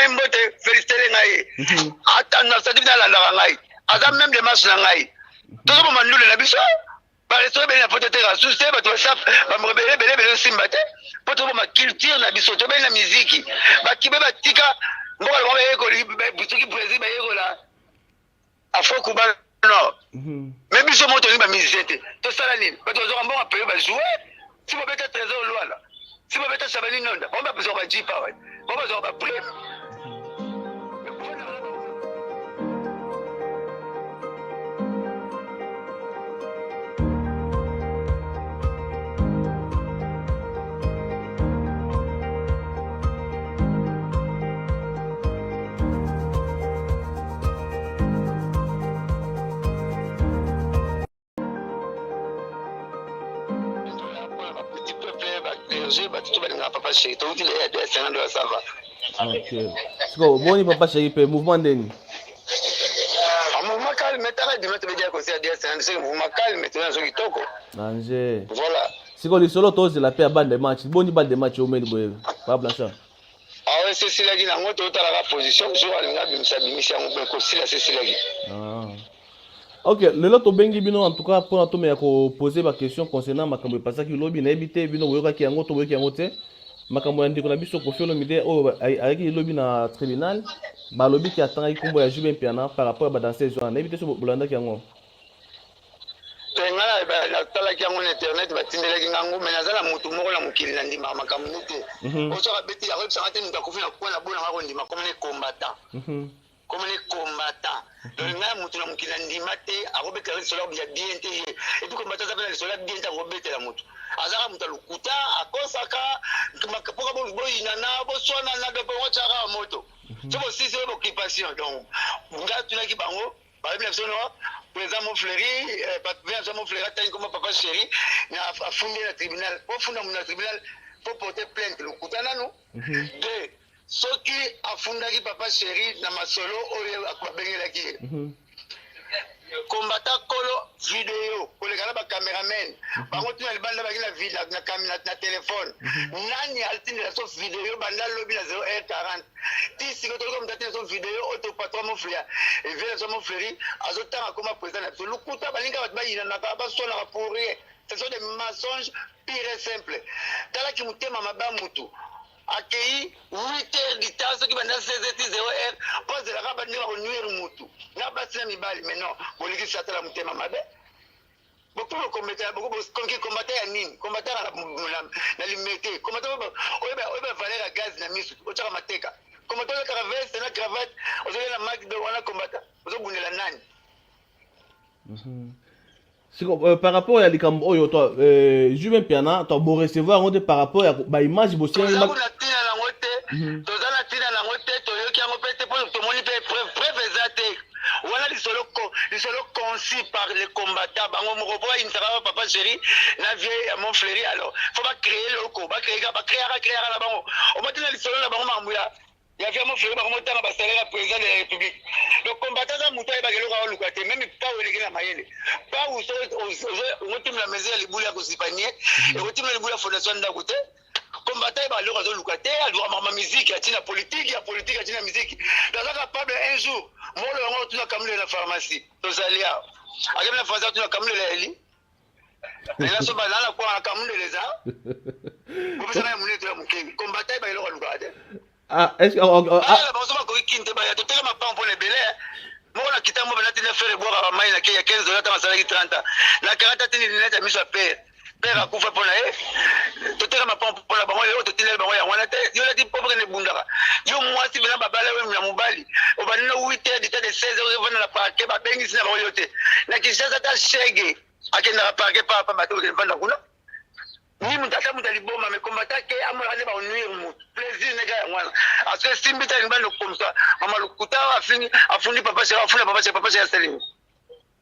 ye mbote, felicitele ngai ye. Ata na sadi nalandaka ngai. Aza même de marche na ngai. Tozoboma ndule na biso. Ba restaurant ebele na poto eteka susu te, bato basap bamoko ebele ebele ebele osimba te mpo toboma culture na biso, tobeli na miziki bakibe batika mboka na bango bayekoli soki Brésil bayekola afro cuba nord me biso moko tolingi bamusicien te, tosala nini? Bato bazwaka mbongo peye bajoue si bobeta Trésor Lwala, si bobeta Shabani Nonda, bango bazwaka bajeep awa, bango bazwaka baprime. Bato balingaka papa chéri, touti deya de 50 dollars, ça va. Ok, sikoyo boni papa chéri mpe mouvement ndeni? Mouvement calme, tala dima tobedia kosia dia 50, soki mouvement calme toza so kitoko. Danger. Voilà. Sikoyo lisolo tozela mpe ya balle de match, boni balle de match omeli boye, papa Blanchard? Awa esesilaki nango, totalaka position jour alinga abimisa, abimisi yango mpe kosila sesilaki. Ah. Ok, lelo tobengi bino en tout cas mpona tomeya kopose baquestion concernant makambo epasaki lobi. Nayebi te bino boyokaki yango to boyoki yango te, makambo ya ndeko na biso Koffi Olomide oyo ayaki lobi na tribunal, balobi ke atangaki nkombo ya JB Mpiana par rapport ya badanseuse wana. Nayebi te so bolandaki yango. Te, ngai natalaki yango na internet, batindelaki ngango, me naza na motu moko na mokili nandimaka makambo ne te. Osoka beti akoyebisanga te moto akufi na kwa na bonanga kondima comme ne combattant, comme ne combattant. Donc ngai motu na mokili na ndima te akobetela lisolo ya bien te ye. Et puis combattant aza mpe na lisolo ya bien te akobetela motu, azaka moto ya lokuta, akosaka mpoka boyinana, boswanana, donc bango tiaka moto so bosisi oyo occupation. Donc ngai atunaki bango, balobi na biso no président Mofleri, président Mofleri atangi koma papa chéri na afundi na tribunal. Po funda moto na tribunal, faut porter plainte, lokuta nanu. Deux, soki afundaki papa chéri na masolo oyo babengelaki ye, kombata kolo video koleka na bacameraman bango tuna libanda baki na telefone. Nani atindela so video banda lobi na 0 h 40 ti sikoyo? Toyoka moto atinda so video oyo to patron Moflia evela so Mofleri azotanga koma président na biso. Lokuta, balinga bato bayinanaka, baswanaka pour rien, ce sont des mensonges pure et simple. Talaki motema mabe ya mutu, akei 8 heures du temps soki banda 16 ti 0 heure mpo azelaka bandenge bakonuire mutu na basi na mibali. Mais non, bolikisi, atala motema mabe. Bokomi kombeta kombata ya nini? Kombata na limete, kombata oyeba valeur ya gaz na misu, otyaka mateka. Kombata ozataka veste na cravate, ozolia na mak wana. Kombata ozobundela nani? Siko par rapport ya likambo oyo to JB Mpiana to bo recevoir yango te par rapport ya baimage bosiangi? Toza na ntina nango te, toza na ntina nango te, toyoki yango mpe te mpo tomoni mpe preuve eza te. Wana lisolo conçu par les combattants bango moko mpo bayinisaka ba papa chéri na vie ya Montfleuri. Alors faut bacréer loko, bacréaka bacréaka créaka na bango omati na lisolo na bango, makambo ya vie Montfleuri, bango motanga basalaire ya président de la République. Donc combattant aza moto ayebaka eloko aoluka te, même pau eleki na mayele. Pau okotimela mesure ya libulu ya kozipa nie, ekotimela libulu ya fondation ya ndako te. Combattant yeba eloko azoluka te, alukaka makambo ya musique, atina politique, ya politique atina musique. Aza capable un jour molo yango otuna kamulela na pharmacie, tozali awa, akemi na pharmacie, atuna kamulela eli ela so banala kwa na kamulela eza bopesaka ya monene to ya moke. Combattant yeba eloko alukaka te. Ah, est-ce que oh, oh, ah. Bango bakoki kini te, baya toteka mapango mpona ebele moko na kitambo bena tina frère ebwaka bamai na ke ya 15 dollars, ntango asalaki 30 na 40, atindi lunette ya miso ya père, père akufa mpo na ye. Toteka mapango mpona bango, lelo totindeli bango yango wana te. Yo lati mpo pokende ebundaka, yo mwasi mpena babala oyo na mobali, obandi na 8 heures du temps de 16 heures ovanda na parquet, babengisi na bango yo te. Na Kinshasa ata shege akendaka parquet papa bato okende vanda kuna ni moto ata moto aliboma. Me combattant ke amonaka nde baonuire motu, plaisir neka yango wana asoki esimbi te, alingi banda okomisa mama lokuta. Afingi, afundi papa chéri, afunda papa chéri, papa chéri asalimi.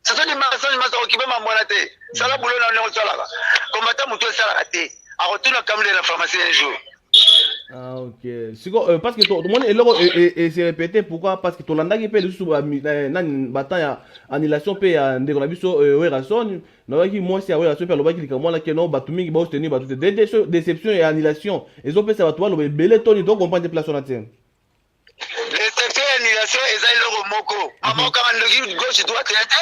Ce sont des mensonges. Masa okipe mambo wana te, sala boulot na ndenge osalaka. Combattant motu esalaka te, akotuna kamule na pharmacie un jour. Ah, ok. Siko, parce que tomoni eloko ese répété. Pourquoi? Parce que tolandaki mpe lisusu nani batemps ya annulation mpe ya ndeko na biso Werrason. Nayokaki mwasi ya Werrason mpe alobaki likambo wana ke no bato mingi baostenir bato te. Déception ya annulation ezopesa bato baloba ebele toni tocomprendre te place wana te. Population eza eloko moko. Mama okanga ndoki gauche droite ya te.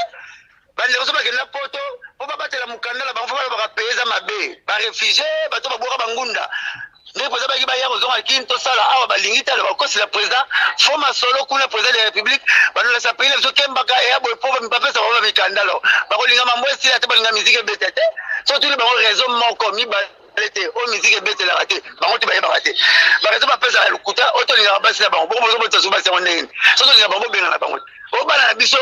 Bandeko so bakenda poto mpo babatela mokanda na bango, fo balobaka pays eza mabe, baréfugiés, bato babwaka bangunda ndenge mpenza bayaki, baya kozonga Kini. Tosala awa, balingi te. Aloba bakosila président fo masolo kuna, président de la République banolasa pays na biso kembaka eya boye mpo bapesa bango bamikanda. Lo bakolinga mambo esila te, balinga miziki ebeta te. So tuni bango raison moko, mibale te, oyo miziki ebetelaka te, bango te bayebaka te. Baraison bapesaka lokuta. Oyo tolingaka basi na bango boko bozobota so basi yango ndenge nini? So tolingaka bango, bobenga na bango te. Oyo bana na biso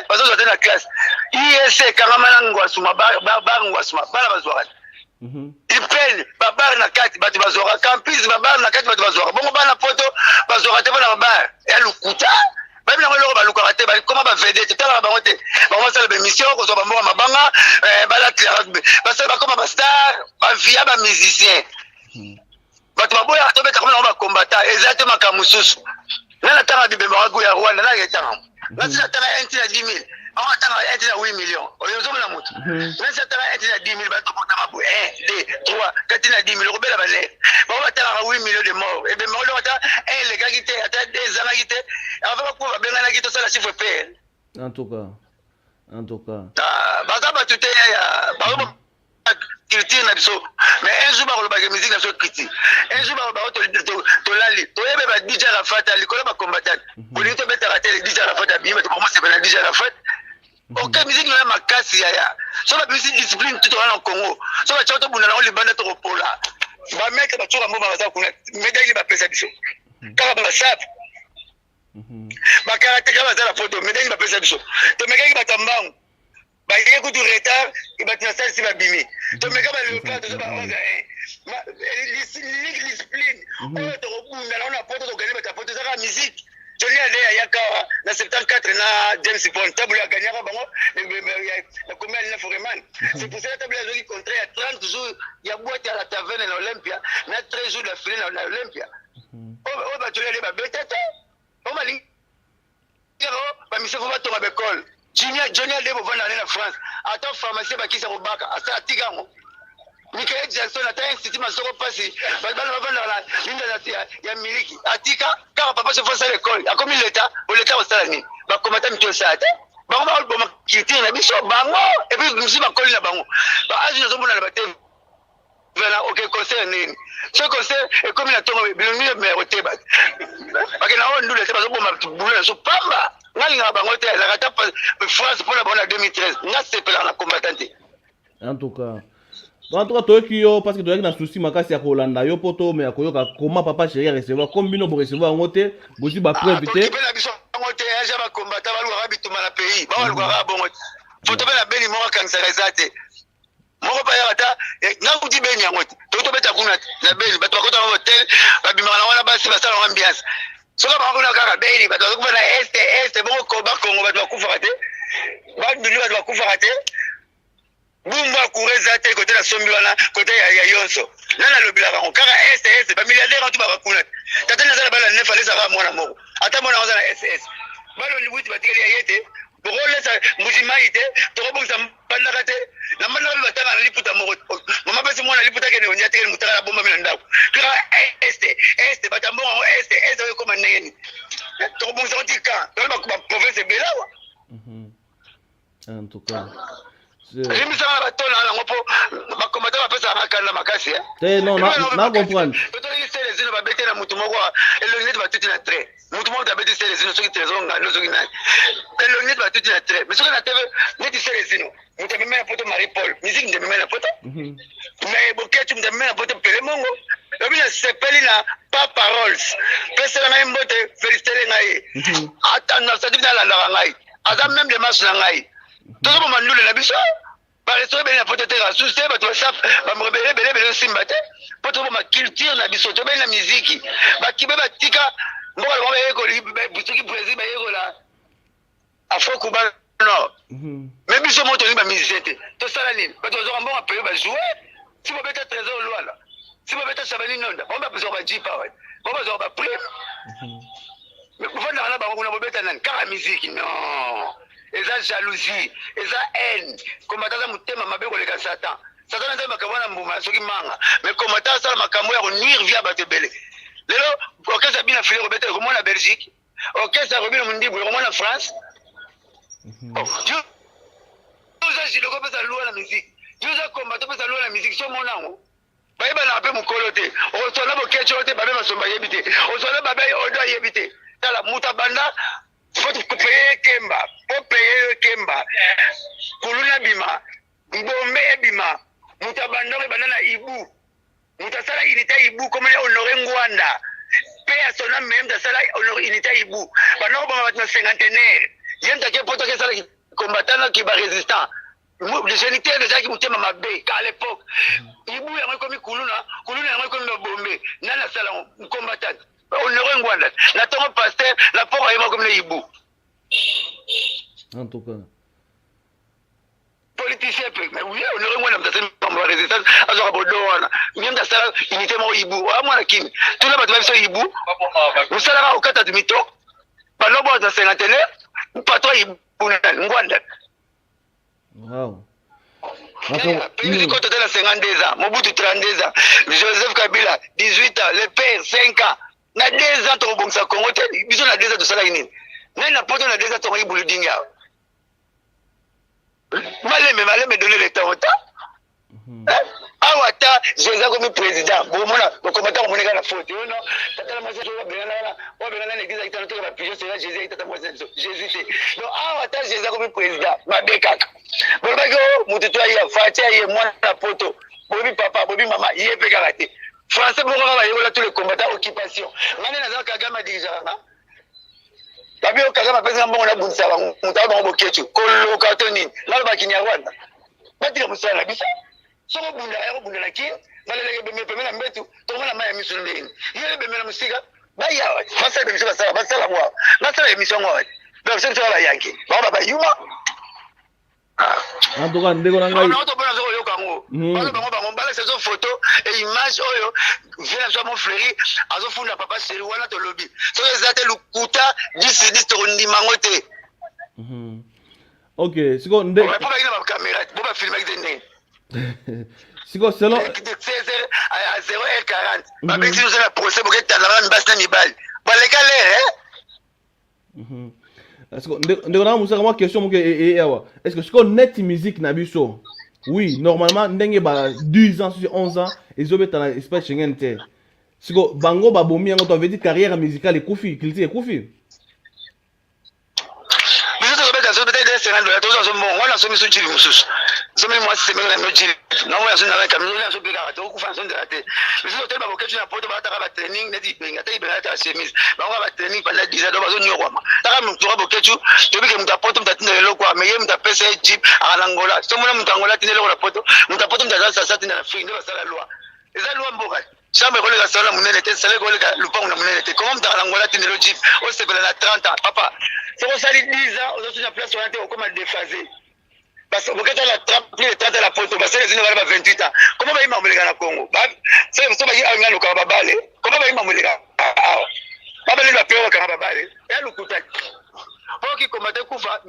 bazozwa te na classe ISC ekangama na Ngwasuma, bar Ngwasuma, bana bazwaka te. Ipene babar na kati, bato bazwaka. Campus, babar na kati, bato bazwaka. Bongo bana poto bazwaka te mpona babar ya lokuta. Bayebi nango eloko balukaka te. Bakoma bavedettes, talaka bango te. Bango basala baémission, kozwa bamboka mabanga, balatilaka, basala, bakoma bastar bavia bamusicien. Bato baboyaka tobeta koma nango bakombata. Eza te makambo mosusu. Nga natanga bibemba ya Rwanda, nanga etanga nga si natanga 1 ntina 10 000, bango batanga 1 ntina 8 million. Oyo ozomona motu, nga si natanga 1 ntina 10 000, bato botanga boye 1 2 3 kati na 10 000, okobela banere. Bango batangaka 8 million de mort. Ebemba ngo ata 1 elekaki te, ata 2 ezangaki te. Avant bakuwa babenganaki, tosala chiffre pair. En tout cas, en tout cas. Baza bato te ya bango culture na biso. Mais un jour bakolobaka musique na biso culture. Un jour bakolobaka tolali, toyebe ba DJ Arafat likolo. Bacombattant bolingi tobetaka te. DJ Arafat abimi, bato bakomosepela na DJ Arafat. Ok, musique na makasi yaya. So babimisi discipline tu toza na Congo, so batia tobunda nango libanda, tokopola. Bamaître batioka mboma baza kuna, médaille bapesa biso kaka basape. Bakarateka baza na poto, médaille bapesa biso. Tomekaki bato ya mbangu, baye kutu retard, bato na salisi babimi. Tomeka baléopard, toza ba 11 à 1. Discipline oyo tokobunda nango na poto, toganye bato ya poto, ezaka musique. Johnny Hallyday ayaka na 74 na James Bond, Tabu Ley aganyaka bango na komi alina Foreman. C'est pour cela Tabu Ley azwaki contrat ya 30 jours ya boîte ya la Taverne na Olympia, na 13 jours d'affilée na Olympia. Oyo bato Hallyday babeta te. Oyo balingi bamisi fo batonga baekole. Johnny Hallyday bovanda ne na France, ata pharmacie bakisa kobaka, asa atika yango. Michael Jackson, ata institut masoko mpasi, bana bavandaka na linda ya miliki, atika kaka. Papa chef asala ekole, akomi leta. Oleta kosala nini? Bakomata mito esala te. Bango bakoboma culture na biso bango. Et puis mosusu bakoli na bango baage, nazomona na bate vena oke concert nini. So concert ekomi na ntongo, bilongi me koteba, bakenda oyo ndule te. Bazoboma bulo na biso pamba. Nga lingaka bango te. Ezalaka ata France mpona bango na 2013, nga sepelaka na combattant te. En tout cas, donc, en tout cas, toyoki yo, parce que toyaki na souci makasi ya kolanda yo mpo tomeya koyoka comment Papa Chéri arecevoir. Comme bino borecevoir yango te, bozwi bapreuve te. Tokipe na biso yango te. Aja bakombata balukaka bitumba na pays, babalukaka bongo. Foto mpe na Beni moko akangisaka eza te. Moko mpe ayaka ata nga kuti Beni yango te. Toki tobeta kuna na Beni, bato bakotaka hotel, babimaka na wana, basi basalaka ambiance. Soki bango kuna kaka Beni, bato bazokufa na Est. Est bongo Bakongo, bato bakufaka te. Bandundu, bato bakufaka te. Bumbu akura eza te. Kote nasombi wana, kote ya yonso, nani alobelaka yango? Kaka Est. Est, bamilliardaire antu baka kuna. Tata naza na bana neuf, alesaka mwana moko, ata mwana aza na ss. Baloni buti batikali ya ye te. Bokolesa Mbuji Mai te, tokobongisa Mbandaka te. Na Mbandaka mpe batanga na liputa moko. Mama pesi mwana liputa, kende onia, atikali mutaka na bombami na ndako. Kaka Est, Est, bato ya mbongo yango. Est, Est oyo ekoma ndenge nini? Tokobongisa ngo tika toli baprovince ebele awa. En tout cas, limbisanga na batona yango mpo bakomata bapesaka makanda makasi. Te, non, na comprendre. Totoleki sele zino, babete na mutu moko elongi neti batuti na trait. Mutu moko abeti sele zino, soki Trésor Ngando, soki nani, elongi neti batuti na trait. Mais soki na TV neti sele zino, moto amema na poto Marie Paul, musique nde amema na poto. Mais Boketu, moto amema na poto Pele Mongo. Lobi nasepeli na pa paroles, pesela ngai mbote, félicitele ngai. Ata nasadi, nalandaka ngai, aza même démarche na ngai. Tozoboma ndule na biso, barestaurant ebele na poto te, susu te, bato basap bamoko ebele ebele ebele osimba te mpo tozoboma culture na biso. Tobeli na miziki, bakibe batika mboka na bango, bayekoli soki Brésil, bayekola afro cuba nord. Mais biso moko tolingi bamusicien te. Tosala nini? Bato bazwaka mbongo peye bajoue. Si bobeta Trésor Lwala, si bobeta Shabani Nonda, bango bazwaka bajeep awa, bango bazwaka baprime. Bofandaka na bango kuna, bobeta nani? Kaka miziki? Non, eza jalousie, eza haine. Kombata aza motema mabe koleka Satan. Satan aza makambo wana mbuma soki manga, mais kombata asala makambo ya konuire vie ya bato ebele. Lelo orchestre bina file kobeta, ekomona Belgique. Orchestre ya Robino Mundibu ekomona France. Oh, yo oza judoka opesa loi na musique. Yo oza combattant opesa loi na musique. So mona yango. Bayebanaka mpe mokolo te. Okosola boketsho te, babe masomba ayebi te. Osola babe odo ayebi te. Tala moto abanda faut payer kemba, po payer kemba. Kuluna bima, mbombe ebima. Moto abanda ebanda na ibu. Moto asala unité ibu komona Honore Ngwanda. Pe ya sona meme asala Honore unité ibu. Banda koboma bato na cinquantenaire. Ye moto ake poto ake sala combattant na ki ba résistant. Géniteur ezalaki motema mabe à l'époque. Ibu yango ekomi kuluna, kuluna yango ekomi babombe. Nani asala yango? Combattant. Honore Ngwanda. Na tongo pasteur, na poko ye moko na ibu. En tout cas. Politicien mpe mais oui Honore Ngwanda moto asali makambo ya résistance azwaka bodo wana ye moto asala unité moko ibu oya mwana kini tuna bato ba biso ibu mosalaka okata mito balobo na cinquantenaire patron ibu nani Ngwanda. Wow. Pesi koto te na 52 ans, Mobutu 32 ans, Joseph Kabila 18 ans, le père 5 ans. Na 2 ans tokobongisa Congo te, biso na 2 ans tosalaki nini? Nani na poto na 2 ans tokongaki buludingi awa? Malembe malembe donner le temps au temps. Awa ata Jésus akomi président, bokomona bokomata komoneka na faute. Yo non, tata na mwasi oyo abengana wana, oyo abengana na église akitana toka ba pigeon sera Jésus akitata mwasi na biso. Jésus te. Donc awa ata Jésus akomi président, mabe kaka. Bolobaki o motu to aye, Fatshi aye mwana na poto. Boyebi papa, boyebi mama, ye pe kaka te. Français moko kaka bayekola tous les combattants occupation. Nga nde naza Kagame adirigeaka nga. Babi oyo Kagame apesi nga mbongo nabundisa bango, moto ayo bango Boketshu, koloka to nini? Naloba Kinyarwanda. Batika mosala na biso. Soki obundaka ya kobunda na Kin, balelaka ebembe pembe na mbetu, tomona mai ya miso ndenge. Yo ebembe na mosika, baya basala émission basala, basala ngo awa. Basala émission ngo awa. Donc biso biso ba yanke. Bango ba bayuma. En tout cas, ndeko na ngai. Bango tobona zo koyoka yango. Bango bango bango balakisa biso photo et image oyo vieux na biso ya Montfleury azofunda papa chéri wana tolobi. Soki eza te lokuta 10 sur 10 tokondima yango te. Ok, siko nde Po bakaki na ba caméra, bo ba filmaki te ndenge. Siko selon De 16h à 0h40. Babengisi biso na procès boketanda bana mibasi na mibali. Baleka l'heure hein. Siko ndeko na mosaka mwa question moke e awa. Est-ce que siko net musique na biso? Oui, normalement ndenge ba 10 ans sur 11 ans ezobeta na espace Schengen te. Siko bango babomi yango to veut dire carrière musicale ekufi, culture ekufi. Biso tozobeta tozobeta ede 50 dollars tozwa so mbongo wana asomi so jili mosusu somi mwasi semeki na mino jili nango ya so na kamino ya so pekaka tokokufa na so nzela te. Biso toteli baboketu na poto balataka ba training neti ibenga te ibenga lataka chemise bango ba training pendant 10 ans donc bazonyokwama taka motu ya boketu toyebi ke moto ya poto moto atindela eloko awa mais ye moto apesa ye jeep aka na Angola so mona moto Angola atinda eloko na poto moto ya poto moto aza sasa atinda na Afrique nde basala loi eza loi mboka chambre ekoleka salon na monene te salon ekoleka lupango na monene te comment moto aka na Angola atindela jeep osepela na 30 ans papa soki osali 10 ans ozosunya place wana te okoma déphasé parce que boketa na plus de 30 ans na poto basali ezini bana ba 28 ans comment bayima moleka na Congo so bayi awa nga lukaka babale comment bayima moleka awa babale bapeo bakanga babale ya lokuta po kikoma te kufa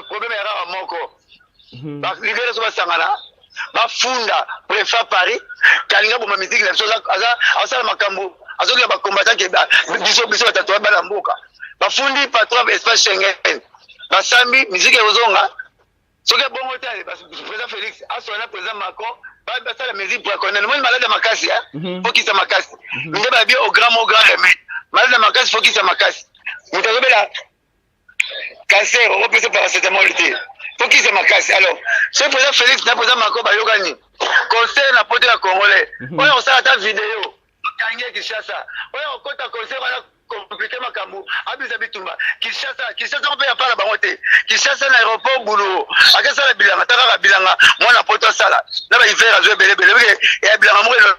problème ya kaka moko balibere so basangana bafunda préfet Paris kalinga boma musique na biso aza asala makambo azokia bacombattant ke biso biso batatu bana mboka bafundi patron espace Schengen basambi musique ekozonga soki ebongo te président Félix asola na président Macron basala mesure draconienne moni malade ya makasi fokisa makasi nde babi au grand mot grand remède malade ya makasi fokisa makasi moto azobela cancer okopesa paracétamol te fokisa makasi. Alors soki président Félix na président Macron bayokani concert na poto ya congolais oyo akosala ata video bakangi ye Kinshasa oyo akokota concert wana compliqué makambo abisa bitumba Kinshasa Kinshasa mpe ya pala bango te Kinshasa na aéroport Buluwo akesala bilanga ta kaka bilanga mwana poto asala na ba hiver azwa ebele ebele oke ya bilanga moko elo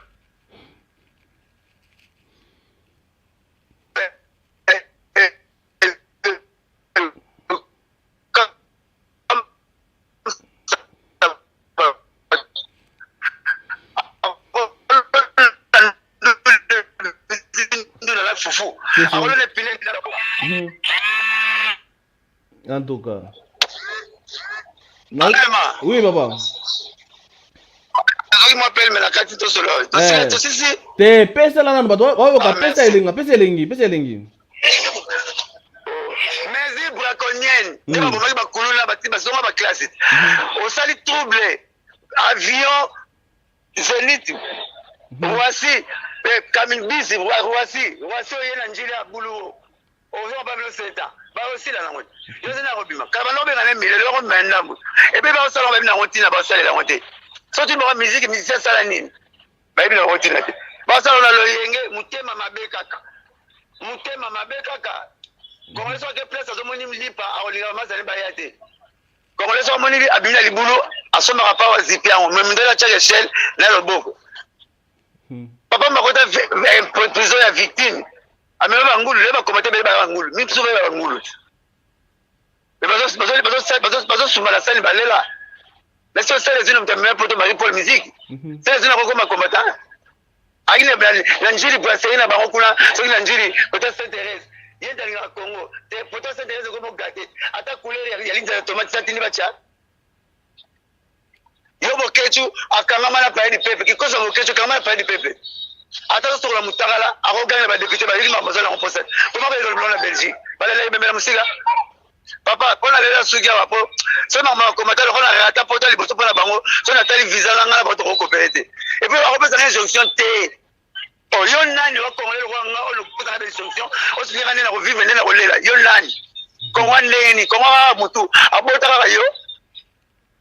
fufu akolona epine. En tout cas. Oui, papa. Soki mwa pelme na kati tosolo tosisi te pesela nanu bato bayoka pesa elengi pesa elengi pesa elengi. Camerounienne nde babomaki bakuluna bati bazonga baklasse. Osali trouble avion Zenith Roissy camion bus Roissy Roissy oye na njili ya buluwo ozonga pa bino seta bakosila nango yo zena kobima kala banda obenga ne milelo yoko mema ndambo ebe bakosala bayebi nango ntina bakosalela yango te soki baka miziki musicien asala nini bayebi nango ntina te basala na loyenge motema mabe kaka motema mabe kaka congolais soki ake place azomoni lipa akolinga mazali baya te congolais soki amoni abimi na libulu asombaka pawa zipi yango me mindele atiaka echelle na loboko Papa makota prison ya victime amema bangulu le bakoma te bele bangulu misusu bele bangulu bazosumba na sani balela na so sala ezino moto amema poto marie paul musique sala ezino akokoma combattant aki na njili brasserie na bango kuna soki na njili kota saint thérèse ye nde alingaka congo te poto saint thérèse ekomi ogate ata couleur ya linza ya tomate satindi batya Yo boketshu akangama na palais du peuple kikosa boketshu akangama na palais du peuple ata azosokola mutakala akogangela ba député bayoki makambo aza nango mposa koma bayekoli biloko na belgique balela ebembe na mosika papa mpo nalela suki awa mpo soki makambo bakoma ta lokola rata poto liboso mpo na bango soki natali visa na ngai na bango tokokopele te epuis bakopesa ngai injonction te Oh, yo nani wa congolais lokola nga oyo okopesa ngai injonction osuki ngai nde na kovivre nde na kolela yo nani kongo ndenge nini kongo kaka motu abota kaka yo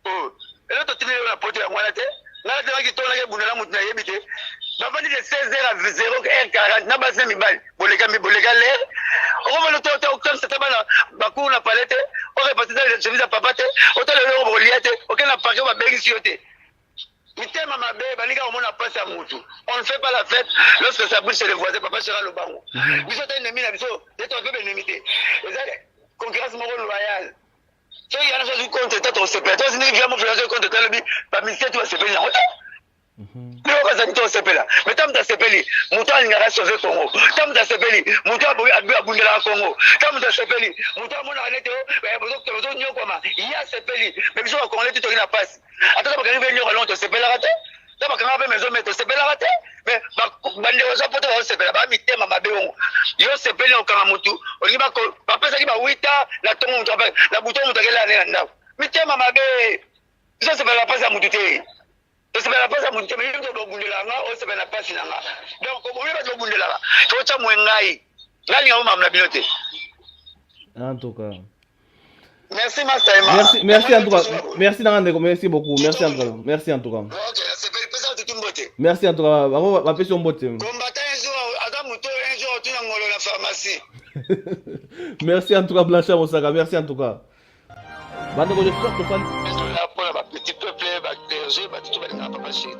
Oh, eloko totindeli yo na poto yango wana te ngai natemaki to naki ebunda na motu nayebi te bavandi de 16 heures à 0 heure 40 na basi na mibali boleka boleka lere okomona te okangisa ta bana bacour na palais te orepase ta chemise ya papa te otala eloko bokolia te okende na parke babengisi yo te mitema mabe balingi komona mpasi ya mutu. On ne fait pas la fête lorsque ça brûle chez les voisins. Papa chera lobango biso te ennemi na biso ye to mpe benemi te eza concurrence moko loyale. Soki yana soki contre ta tosepela to ndenge via mofela soki contre ta lobi ba musicien tu basepeli yango te biloko azali tosepela. Mais ta moto asepeli moto alingaka sauver Congo, ta moto asepeli moto abundelaka Congo, ta moto asepeli moto amonaka nete bozonyokwama ye asepeli. Mais biso bakongole ti toki na pasi ata bakangi mpe nyoka longo tosepelaka te, ta bakangaka mpe maison me tosepelaka te. Mais bandeko eza poto bazosepela baa mitema mabe ongo yo osepeli okanga motu olingi bapesaki ba 8 ans na tongo motu na butu motu akelala ne na ndako mitema mabe. Biso osepela na mpasi ya motu te, tosepela na mpasi ya motu te. Mais yo moto bobundelaka nga osepela na mpasi na nga donc obomi bato bobundelaka totya mwe ngai ngai linga bomama na bino te. En tout cas. Merci Master Emma. Merci, merci en tout cas. Merci Nanga merci beaucoup. Merci en tout cas. Merci en tout cas. Ok, nasepeli pesa tutu mbote. Merci en tout cas. Bango bapesi yo mbote. Combattant un jour aza moto un jour otuna ngolo na pharmacie. Merci en tout cas Blanchard Mosaka, merci en tout cas. Bandeko j'espère que mpona ba petit peuple, ba clergé, bato to balingaka papa chéri.